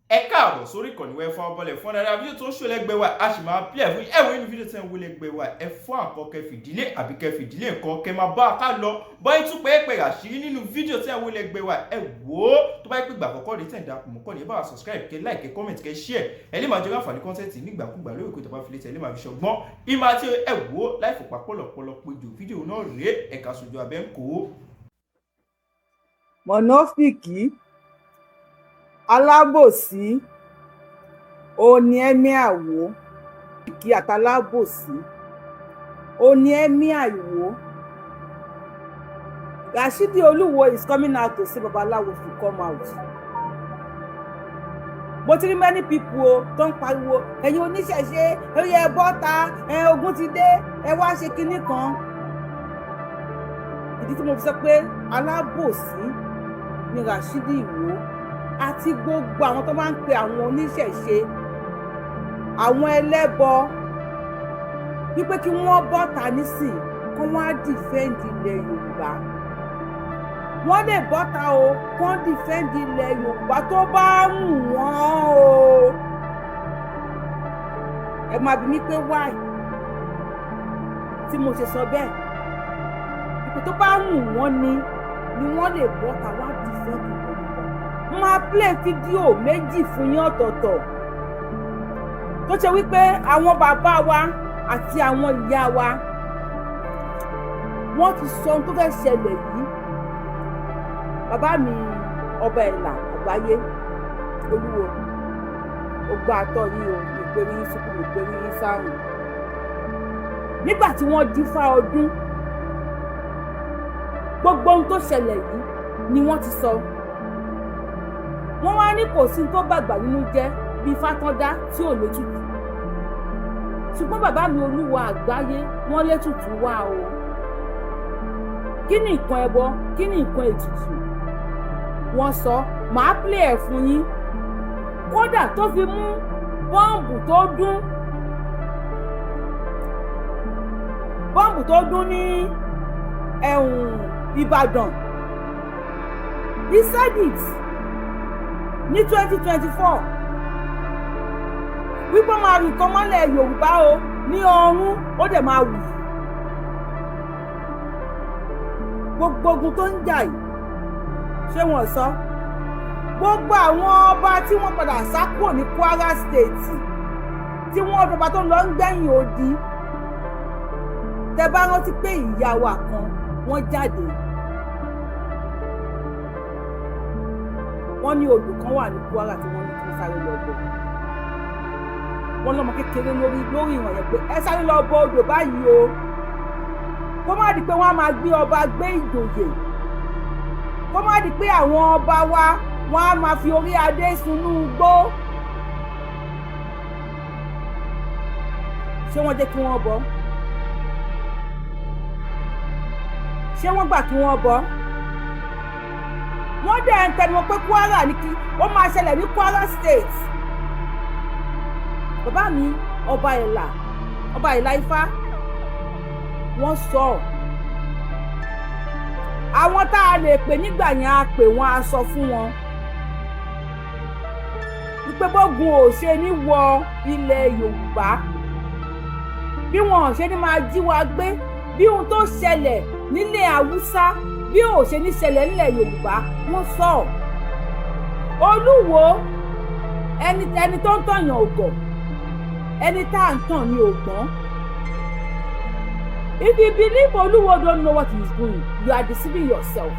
Ẹ káàbọ̀ sórí ìkànnì wẹ́ fún ọbọ̀lẹ̀ fún ọ̀dàdà fídíò tó ń ṣó lẹ́gbẹ̀ẹ́ wa, a sì máa play fún ẹ̀wọ̀n inú fídíò tẹ́ ń wó lẹ́gbẹ̀ẹ́ wa. Ẹ fún àkọ́ kẹ fìdílé àbí kẹ fìdílé nǹkan kẹ máa bá a ká lọ báyìí tún pẹ́ẹ́pẹ́ àṣírí nínú fídíò tẹ́ ń wó lẹ́gbẹ̀ẹ́ wa. Ẹ wò ó, tó bá yẹ pé ìgbà àkọ́kọ́ rèé tẹ̀ ń darapọ̀ mọ́ kọ́ni, ẹ bá wa subscribe, kẹ like, kẹ comment, kẹ share. Ẹ lè máa jẹ àǹfààní content nígbàkúgbà lórí ìkó ìtàbá filẹ̀ tẹ̀ lè máa fi ṣọgbọ́n ìmọ̀ àti ẹ wò ó láì fòpá pọ̀lọpọ̀lọ péjọ fídíò náà rèé. Ẹ̀ka sojú abẹ́ ń kó. Mọ̀nàfíìkì alábòsí òun ni Emir Ìwó kí àtàlábòsí òun ni Emir Ìwó. Rashidi Olúwo is coming out to say babaláwo should come out. Mo ti rí many people o tó ń pariwo, "Ẹ̀yin oníṣẹ̀ṣe, ẹ yẹ bọ́ta, ẹ ogun ti dé, ẹ wá ṣe kinní kan." Ìdí tí mo fi sọ pé alábòsí ni Rashidi Ìwó àti gbogbo àwọn tó máa ń pe àwọn oníṣẹ̀ṣe, àwọn ẹlẹ́bọ, wípé kí wọ́n bọ́ta nísìn kó wọ́n á defend ilẹ̀ Yorùbá, wọ́n lè bọ́ta o, kó defend ilẹ̀ Yorùbá tó bá wù wọ́n o. Ẹ máa bi mí pé why tí mo ṣe sọ bẹ́ẹ̀, ìpè tó bá wù wọ́n ni wọ́n lè bọ́ta wá defend ilẹ̀ Yorùbá. Máa play fídíò méjì fún yín ọ̀tọ̀ọ̀tọ̀ tó ṣe wípé àwọn bàbá wa àti àwọn ìyá wa, wọ́n ti sọ ohun tó fẹ́ ṣẹlẹ̀ yìí. Bàbá mi, Ọba Ẹ̀là Àgbáyé, Olúwo, ó gbá àtọ yìí o, ìpèrí yín síkú, ìpèrí yín sáàrùn. Nígbà tí wọ́n dífá ọdún, gbogbo ohun tó ṣẹlẹ̀ yìí ni wọ́n ti sọ. Wọ́n wá ní kò sí tó bàgbà nínú jẹ́ bíi fátọ́dá tí ò létùtù, ṣùgbọ́n bàbá mi Olúwa Àgbáyé, wọ́n létùtù wá o. Kí ni nǹkan ẹbọ? Kí ni nǹkan ètùtù? Wọ́n sọ, màá play ẹ̀ fún yín. Kódà tó fi mú bọ́ǹbù tó dún, bọ́ǹbù tó dún ní ẹ̀hún Ìbàdàn, he said it ní 2024 wípé máa rìn kan mọ́lẹ̀ Yorùbá o ní ọrún, ó dẹ̀ máa wù. Gbogbo ogun tó ń jà yìí, ṣé wọn sọ? Gbogbo àwọn ọba tí wọ́n padà sá kúrò ní Kwara State, tí wọ́n dọba tó lọ ń gbẹ̀yìn odi, tẹ bá rántí pé ìyá wa kan, wọ́n jáde, wọ́n ní odò kan wà ní Kwara tí wọ́n ní kí wọ́n sáré lọ bọ̀. Wọ́n lọ́mọ kékeré lórí ìwọ̀n yẹn pé ẹ sáré lọ bọ odò báyìí o, kó má di pé wọ́n á máa gbé ọba gbé ìjòyè, kó má di pé àwọn ọba wa, wọ́n á máa fi orí adé sunú igbó. Ṣé wọ́n jẹ́ kí wọ́n bọ? Ṣé wọ́n gbà kí wọ́n bọ? Wọ́n dẹ̀ ń tẹnu pé Kwara ní kí ó máa ṣẹlẹ̀ ní Kwara State. Bàbá mi, Ọba Ẹ̀là, Ọba Ẹ̀là Ifá, wọ́n sọ àwọn tá a lè pè nígbà yẹn, a pè wọ́n, a sọ fún wọn wípé bógun ò ṣe ní wọ ilẹ̀ Yorùbá, bí wọn ò ṣe ní máa jí wa gbé, bí ohun tó ṣẹlẹ̀ nílẹ̀ Haúsá bí ò ṣe ní ṣẹlẹ̀ nílẹ̀ Yorùbá. Wọ́n sọ Olúwo, ẹni tó ń tọ̀yàn ògọ̀, ẹni tá à ń tàn ní ògbọ́n. If you believe Olúwo don't know what he is doing, you are deceiving yourself.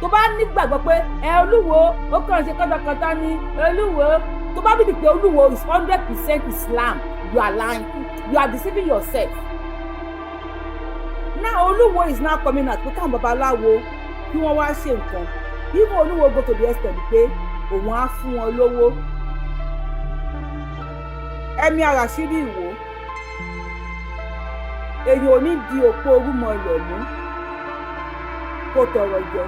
Tó bá nígbàgbọ́ pé ẹ Olúwo ó kàn ṣe kọ́tàkọ́tà ní Olúwo, tó bá bìí pé Olúwo is 100% Islam, you are lying, you are deceiving yourself. Now Olúwo is now coming out pé káwọn babaláwo kí wọ́n wá ṣe nǹkan. Even Olúwo go to the extent pé òun á fún wọn lówó. Emir Rashidi Ìwó, èèyàn ò ní di òpó orúmọ ilẹ̀ mú kó tọrọ jẹ.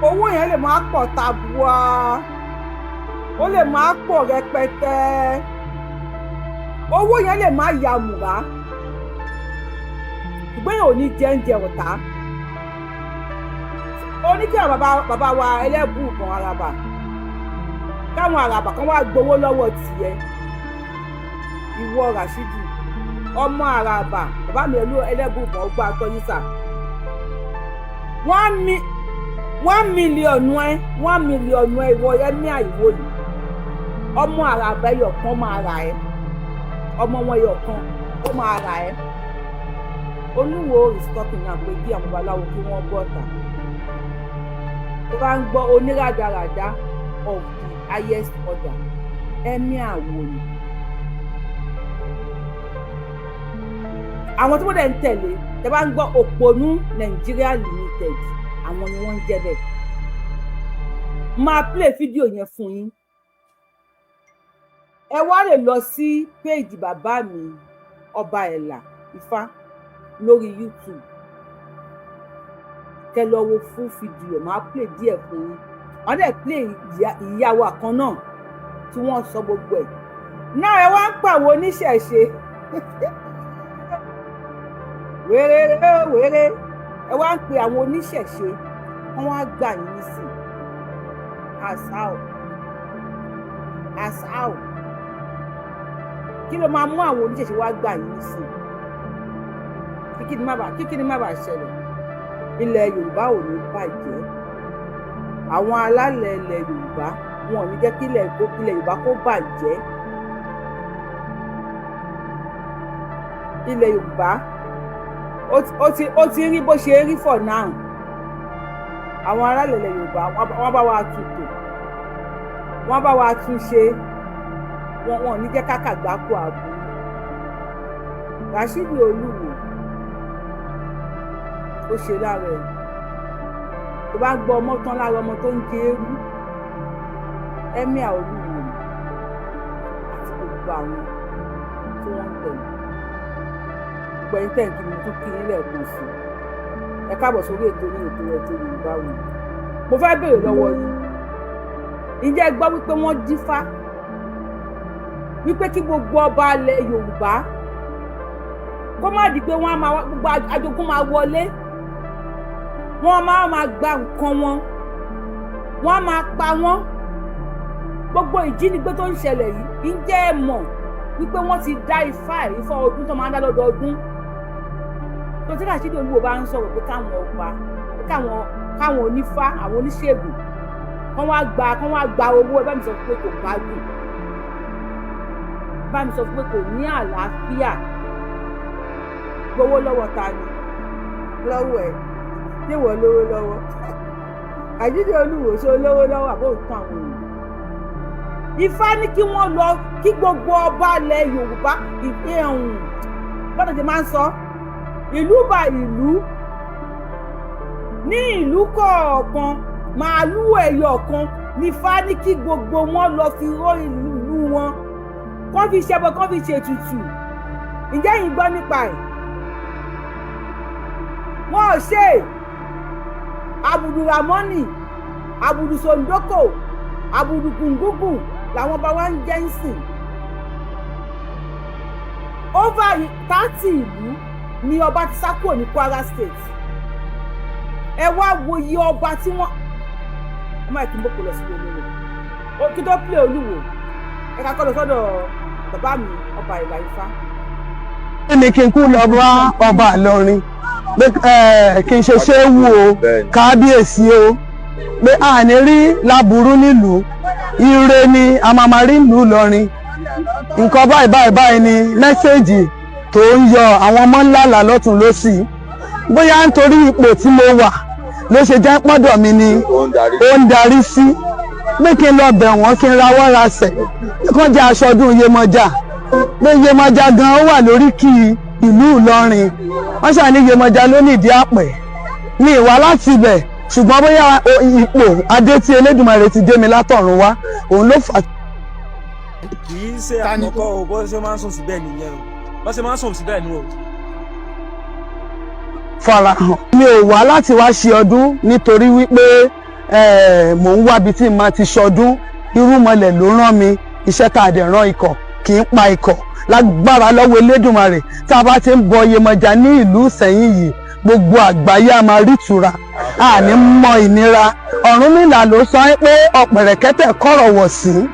Owó yẹn lè máa pọ̀ tabua, ó lè máa pọ̀ rẹpẹtẹ, owó yẹn lè má ya mùrá, ṣùgbọ́n èèyàn ò ní jẹ oúnjẹ ọ̀tá. Ó ní kí àwọn bàbá bàbá wa Ẹlẹ́bùúbọn àràbà, káwọn àràbà kan wá gbowó lọ́wọ́ tiẹ̀. Ìwọ Rashidi, ọmọ àràbà, bàbá mi Ẹlẹ́bùúbọn gbọ́ àtọ́yìn sà. 1 million ẹ, 1 million ẹ, ìwọ ẹmí àìwò yìí, ọmọ àràbà ẹyọ kan máa rà ẹ, ọmọ wọn ẹyọ kan ó máa rà ẹ. Olúwo is talking now pé kí àwọn babaláwo kí wọ́n bọ́ ta. Tó bá ń gbọ́ oníràdàràdà of the highest order, Emir Àwòrì, àwọn tí wọ́n dẹ̀ ń tẹ̀lé, tẹ́ bá ń gbọ́ Òpònú Nigeria Limited, àwọn ni wọ́n ń jẹ́ bẹ́ẹ̀. Máa play fídíò yẹn fún yín. Ẹ wá lè lọ sí péèjì bàbá mi, Ọba Ẹ̀là Ifá, lórí YouTube, kẹ́ lọ wo fún fídíò. Máa play díẹ̀ fún yín. Wọ́n dẹ̀ play ìyá wa kan náà tí wọ́n sọ gbogbo ẹ̀ náà. Ẹ wá ń pa àwọn oníṣẹ̀ṣe wéré wéré. Ẹ wá ń pe àwọn oníṣẹ̀ṣe, wọ́n wá gbà yín nísìn. As how? As how? Kí ló máa mú àwọn oníṣẹ̀ṣe wá gbà yín nísìn? Kíkí ni má bàa ṣẹlẹ̀. Ilẹ̀ Yorùbá ò ní bàjẹ́. Àwọn alálẹ̀ ilẹ̀ Yorùbá, wọn ò ní jẹ́ kí ilẹ̀ Yorùbá kó bàjẹ́. Ilẹ̀ Yorùbá ó ti rí bó ṣe rí for now. Àwọn alálẹ̀ ilẹ̀ Yorùbá, wọ́n bá wa tutù, wọ́n bá wa tún ṣe. Wọn ò ní jẹ́ kákàgbákò àbúrò. Rashidi Olúwo, ó ṣe lára ẹ̀. Tó bá gbọ́ ọmọ tán lára ọmọ tó ń jẹ eérú, Emir Olúwo àti gbogbo àwọn tí wọ́n ń tẹ̀lé, gbogbo ẹ̀yin tẹ̀ ń kí mi, tún kí yín lẹ́ẹ̀kan sí i. Ẹ káàbọ̀ sórí ètò ní ètò Yorùbá Wuyì. Mo fẹ́ béèrè lọ́wọ́ yín, ǹjẹ́ ẹ gbọ́ wípé wọ́n dífá wípé kí gbogbo ọba ilẹ̀ Yorùbá kó má di pé wọ́n á máa gbogbo ajogún máa wọlé, wọ́n máa máa gba nǹkan wọn, wọ́n á máa pa wọ́n, gbogbo ìjínigbé tó ń ṣẹlẹ̀ yìí? Ǹjẹ́ ẹ mọ̀ wípé wọ́n ti dá ifá ẹ̀, ifá ọdún tó máa ń dá lọ́dọọdún, tó tí Rashidi Olúwo bá ń sọ̀rọ̀ pé káwọn ọba, pé káwọn onífá, àwọn oníṣègùn kán wá gba owó? Ẹ bá mi sọ pé kò gbádùn. Bá mi sọ pé kò ní àlàáfíà. Gbowó lọ́wọ́ ta ni? Lọ́wọ́ ẹ̀ tí wọ́n lówó lọ́wọ́? Rashidi Olúwo, ṣe olówó lọ́wọ́ àbó òtún àwọn èèyàn? Ifá ní kí wọ́n lọ kí gbogbo ọba ilẹ̀ Yorùbá ìhùn bọ́dọ̀ ti máa ń sọ ìlú bá ìlú, ní ìlú kọ̀ọ̀kan, màálùú ẹyọ kan ní Ifá ní kí gbogbo wọn lọ fi ró ìlú wọn, kán fi ṣẹbọ, kán fi ṣètùtù. Ǹjẹ́ yìí gbọ́ nípa ẹ̀? Wọn ò ṣe. Abuduramoni, abudusondoko, abudugungugun làwọn bá wa ń jẹ́ ń sìn. Over 30 ìlú ni ọba ti sá kúrò ní Kwara State. Ẹ wá wo iye ọba tí wọ́n ẹ má kí n bò lọ sí Olúwo. Kí tó pè Olúwo, ẹ ká kọ́ lọ sọ́dọ̀ bàbá mi, Ọba Ìlà Ifá. Ní kí n kú lọ bá ọba Ìlọrin pé kí n ṣe ṣéwù o, kábíyèsí o, pé a ní rí láburú nílùú, ire ni a máa máa rí nílùú Ìlọrin. Nǹkan báyìí báyìí báyìí ni message tó ń yọ àwọn ọmọ ńlá là lọ́tún lọ́sì. Bóyá nítorí ipò tí mo wà ló ṣe jẹ́ pọ́dọ̀ mi ni ó ń darí sí pé kí n lọ bẹ̀ wọ́n, kí n rawọ́ rasẹ̀ kó jẹ́ aṣọ ọdún Yemọja, pé Yemọja gan ó wà lóríkì ìlú Ìlọrin. Wọ́n ṣàní Yemọja ló ní ìdí àpẹ̀ ní ìwà láti ibẹ̀, ṣùgbọ́n bóyá ipò adé tí Elédùmarè ti dé mi látọ̀run wá, òun ló fà á. Kì í ṣe àkọ́kọ́ o. Bó ṣe máa ń sùn síbẹ̀ nìyẹn o, bó ṣe máa ń sùn síbẹ̀ ni o. Farahàn mi ò wá láti wá ṣe ọdún nítorí wípé mò ń wábi tí n máa ti ṣọdún. Irúnmọlẹ̀ ló rán mi iṣẹ́. Tá a dẹ̀ rán ikọ̀ kì í pa ikọ̀. Lágbára lọ́wọ́ Elédùmarè, tá a bá ti ń bọ Yemọja ní ìlú Ìsẹ̀yìn yìí. Gbogbo àgbáyé a máa rí ìtura, àní mọ ìnira. Ọ̀rúnmìlà ló sọ pé ọ̀pẹ̀rẹ̀kẹ́tẹ̀ kọ̀rọ̀ wọ̀ sí,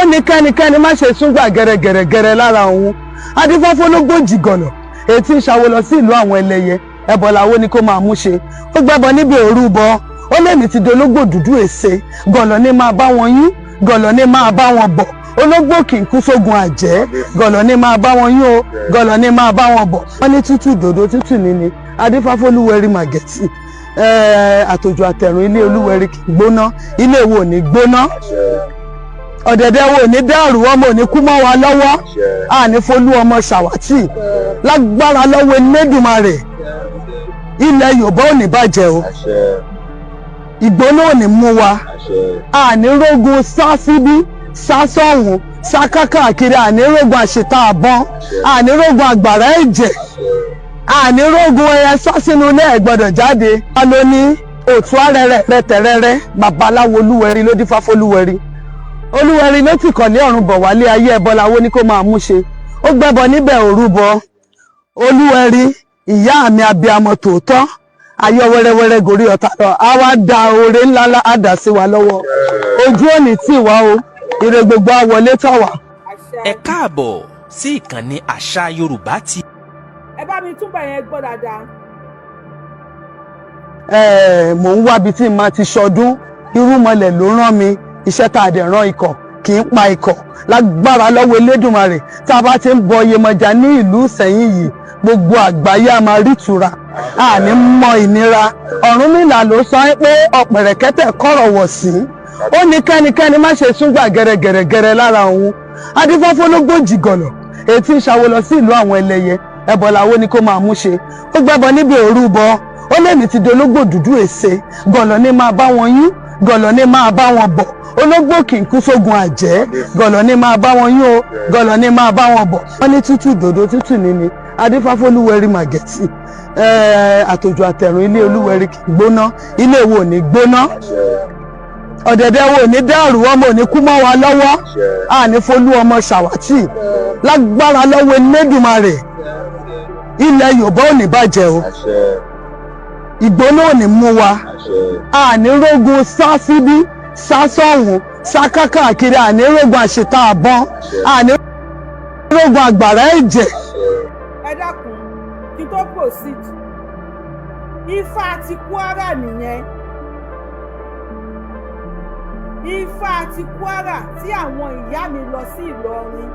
ó ní kẹ́nikẹ́ni má ṣe súngbà gẹ̀rẹ́gẹ̀rẹ́gẹ̀rẹ́ lára òun. Adífáfólógbòjì gọ̀nà ètí ń ṣàwo lọ sí ìlú àwọn ẹlẹ́yẹ, ẹbọ làwo ni kó máa mú ṣe. Ó gbẹ́bọ níbi òrúbọ, ó lèmi ti dológbò dúdú èsè. Gọ̀lọ̀ ní máa bá wọn yín, gọ̀lọ̀ ní máa bá wọn bọ̀. Ológbò kì í kú sógun àjẹ́. Gọ̀lọ̀ ní máa bá wọn yín o, gọ̀lọ̀ ní máa bá wọn bọ̀. Wọ́n ní tútù dòdò tútù níní. Adífáfólúwẹ̀rí màgẹ̀tì, àtòjò àtẹ̀rùn ilé olúwẹ̀rí kì í gbóná. Ilé wo ò ní gbóná, ọ̀dẹ̀dẹ̀ wo ò ní dàrú, ọmọ ò ní kú mọ́ wa lọ́wọ́, àní folú ọmọ ṣàwátì. Lágbára lọ́wọ́ Elédùmarè, ilẹ̀ Yorùbá ò ní bàjẹ́ o, ìgbóná ò ní mú wa, àní rógun sá síbí sá sọ́hùn sá kákàkiri, àní rógun àṣetà àbọ̀n, àní rógun àgbàrá ẹ̀jẹ̀, àní rógun ẹyẹ sá sínú ilé ẹ̀ gbọ́dọ̀ jáde. Wá ló ní òtún arẹrẹ rẹtẹrẹrẹ. Babaláwo olúwẹ̀rí ló dífá fólúwẹ̀rí. Olúwẹ̀rí ló ti kọ̀lé ọ̀run bọ̀ wálé ayé. Ẹbọ làwo ní kó máa mú ṣe. Ó gbẹ́bọ níbẹ̀ òrúbọ. Olúwẹ̀rí ìyá mi, abiyamọ tòótọ́, ayọ̀ wẹ́rẹ́wẹ́rẹ́ gorí ọ̀tá lọ. Á wá da oore ńlá ńlá á dà sí wa lọ́wọ́. Ojú òní tì wá o, ire gbogbo á wọlé tọ̀ wá. Àṣẹ. Ẹ káàbọ̀ sí ìkànnì Àṣà Yorùbá TV. Ẹ bá mi túbọ̀ yẹn gbọ́ dáadáa. Mò ń wábi tí n máa ti ṣọdún. Irúnmọlẹ̀ ló rán mi iṣẹ́ tá a dẹ̀ rán ikọ̀ kì í pa ikọ̀. Lágbára lọ́wọ́ Elédùmarè, tá a bá ti ń bọ Yemọja ní ìlú Ìsẹ̀yìn yìí, gbogbo àgbáyé a máa rí ìtura, àní mọ ìnira. Ọ̀rúnmìlà ló sọ pé ọ̀pẹ̀rẹ̀kẹ́tẹ̀ kọ̀rọ̀ wọ̀ sí, ó ní kẹ́nikẹ́ni má ṣe súngbà gẹ̀rẹ́gẹ̀rẹ́gẹ̀rẹ́ lára òun. Adífáfólógbòjì gọ̀nà ètí ń ṣàwo lọ sí ìlú àwọn ẹlẹ́yẹ, ẹbọ làwo ni kó máa mú ṣe. Ó gbẹ́bọ níbi òrúbọ, ó lèmi ti dológbò dúdú èsè. Gọ̀lọ̀ ní máa bá wọn yín, gọ̀lọ̀ ní máa bá wọn bọ̀. Ológbò kì í kú sógun àjẹ́. Gọ̀lọ̀ ní máa bá wọn yín o, gọ̀lọ̀ ní máa bá wọn bọ̀. Wọ́n ní tútù dòdò tútù níní. Adífáfólúwẹ̀rí màgẹ̀tì, àtòjò àtẹ̀rùn ilé olúwẹ̀rí kì í gbóná. Ilé wo ò ní gbóná, ọ̀dẹ̀dẹ̀ wo ò ní dàrú, ọmọ ò ní kú mọ́ wa lọ́wọ́, àní folú ọmọ ṣàwátì. Lágbára lọ́wọ́ Elédùmarè, ilẹ̀ Yorùbá ò ní bàjẹ́ o, ìgbóná ò ní mú wa, àní rógun sá síbí sá sọ́hùn sá kákàkiri, àní rógun àṣetà àbọ̀n, àní rógun àgbàrá ẹ̀jẹ̀. Ẹ dákun, kí n tó proceed, Ifá ti Kwara nìyẹn. Ifá ti Kwara tí àwọn ìyá mi lọ sí Ìlọrin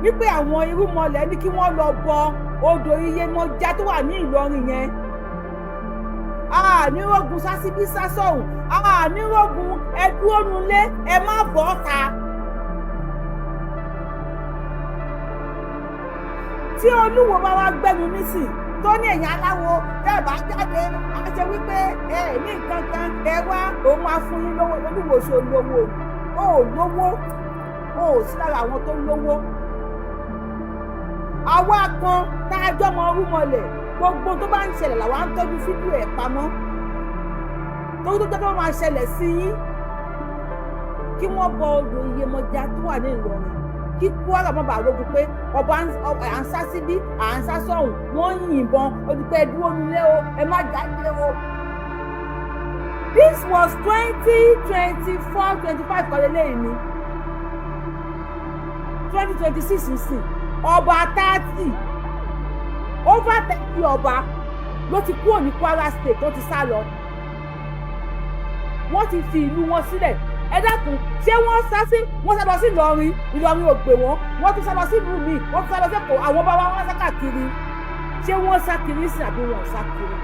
wípé àwọn irúnmọlẹ̀ ní kí wọ́n lọ bọ odò Iyemọja tó wà ní Ìlọrin yẹn. Ànírógun sásíbí sásọ̀hún, ànírógun ẹdúrónulé, ẹ má bọ́ ta. Tí olúwo bá wá gbẹnu nísìn tó ní ẹ̀yìn aláwo tẹ́ ẹ bá jáde, á ṣe wípé ẹ ní nǹkan kan, ẹ wá, òun á fún yín lówó. Olúwo ṣe olówó? Ó lówó, ó sí lára àwọn tó lówó. Àwa kan tá a jọmọ orúmọlẹ̀, gbogbo tó bá ń ṣẹlẹ̀ làwa ń tọ́jú fídíò ẹ̀ pamọ́, torí tó jẹ́ kí wọ́n máa ṣẹlẹ̀ sí yín, kí wọ́n bọ odò Iyemọja tó wà ní Ìlọrin, kí Kwara má bàa rogun pé ọba à ń sá síbí, à ń sá sọ́hùn, wọ́n ń yìnbọn olùpẹ̀ dúró nílé o, ẹ má jáde o. This was 2024, 25 kọ́lé lẹ́yìn ni 2026 nsìn. Ọba 30, over 30 ọba ló ti kúrò ní Kwara State tó ti sá lọ. Wọ́n ti fi ìlú wọn sílẹ̀. Ẹ dákun, ṣé wọ́n sá sí, wọ́n sá lọ sí Ìlọrin, Ìlọrin ò gbè wọ́n, wọ́n tún sá lọ sí ìlú míì, wọ́n tún sá lọ sẹ́kọ̀ọ́. Àwọn bá wa wọ́n sá káàkiri. Ṣé wọ́n sá kiri sí àbí wọ́n sá kiri?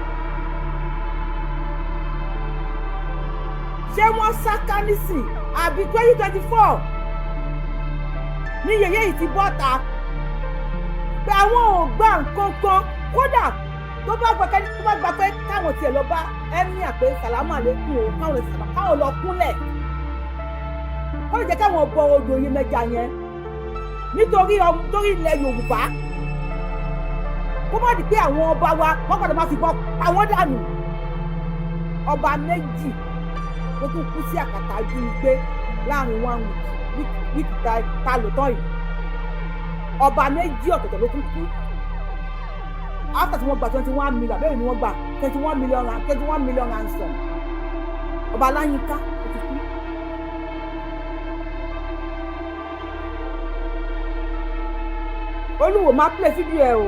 Ṣé wọ́n sá kánísì àbí 2024 ní yẹyẹ yìí ti bọ́ta pé àwọn ò gbà nǹkan kan? Kódà tó bá gbà tó bá gbà pé káwọn tiẹ̀ lọ bá emir pé sàlámù àlékún o, káwọn lè sàlámù, káwọn lọ kúnlẹ̀, kó lè jẹ́ káwọn bọ odò Iyemọja yẹn nítorí torí ilẹ̀ Yorùbá, kó má di pé àwọn ọba wa wọ́n gbọ́dọ̀ máa fìbọn pa wọ́n dànù. Ọba méjì ló tún kú sí àkàtà ajínigbé láàrin one week, week ta lò tán yìí. Ọba méjì ọ̀tọ̀ọ̀tọ̀ ló tún kú. After tí wọ́n gba 21 million, bẹ́ẹ̀ ni wọ́n gba 21 million, 21 million ransom. Ọba Ọláyínká, ó ti kú. Olúwo máa play fídíò ẹ o,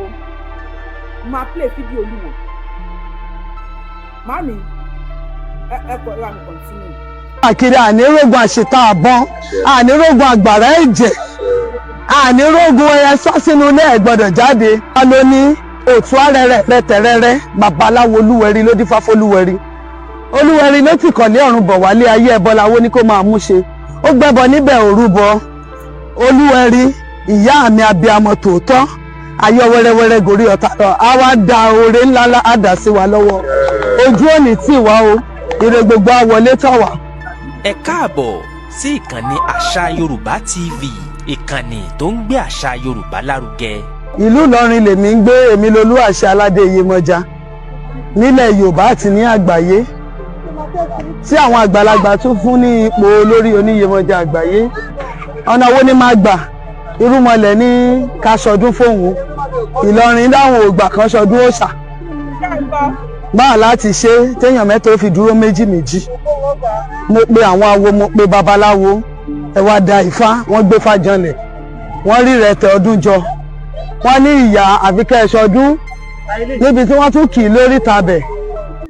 máa play fídíò Olúwo. Màmí, ẹ kọ ẹ wà mí continue. Káàkiri, ànírógun àṣetà àbọn, ànírógun àgbàrá ẹ̀jẹ̀, ànírógun ẹyẹ sọ́sínú ilé ẹ̀ gbọ́dọ̀ jáde. Wọ́n ló ní òtún arẹrẹ rẹtẹrẹrẹ. Babaláwo Olúwẹ̀rí ló dífá fólúwẹ̀rí. Olúwẹ̀rí ló ti kọ̀lé ọ̀run bọ̀ wálé ayé. Ẹbọ làwọn ní kó máa mú ṣe, ó gbẹ́bọ níbẹ̀ òrúbọ. Olúwẹ̀rí, ìyá mi, abiyamọ tòótọ́, ayọ̀ wẹ́rẹ́wẹ́rẹ́ gorí ọ̀tá lọ. Á wá da oore ńlá á dà sí wa lọ́wọ́. Ojú òní tì wá o, ire gbogbo á wọlé tọ̀ wá. Ẹ káàbọ̀ sí ìkànnì Àṣà Yorùbá TV, ìkànnì tó ń gbé àṣà Yorùbá lárugẹ. Ìlú Ìlọrin lèmi ń gbé. Èmi lolú àṣẹ aládé Iyemọja nílẹ̀ Yorùbá àti ní àgbáyé, tí àwọn àgbàlagbà tún fún ní ipò olórí oníyemọja àgbáyé. Ọ̀nà wo ni máa gbà? Irúnmọlẹ̀ ní ká ṣọdún fóun, Ìlọrin dáhùn ògbà kan ṣọdún òòṣà. Báà láti ṣe téèyàn mẹ́ta ó fi dúró méjì méjì. Mo pe àwọn awo, mo pe babaláwo, ẹ wá da Ifá. Wọ́n gbé fàjànlẹ̀, wọ́n rí rẹ̀tẹ̀ ọdún jọ. Wọ́n ní ìyá àfikẹ́ ẹ̀ṣọ́dún níbi tí wọ́n tún kì í lórí tabẹ̀.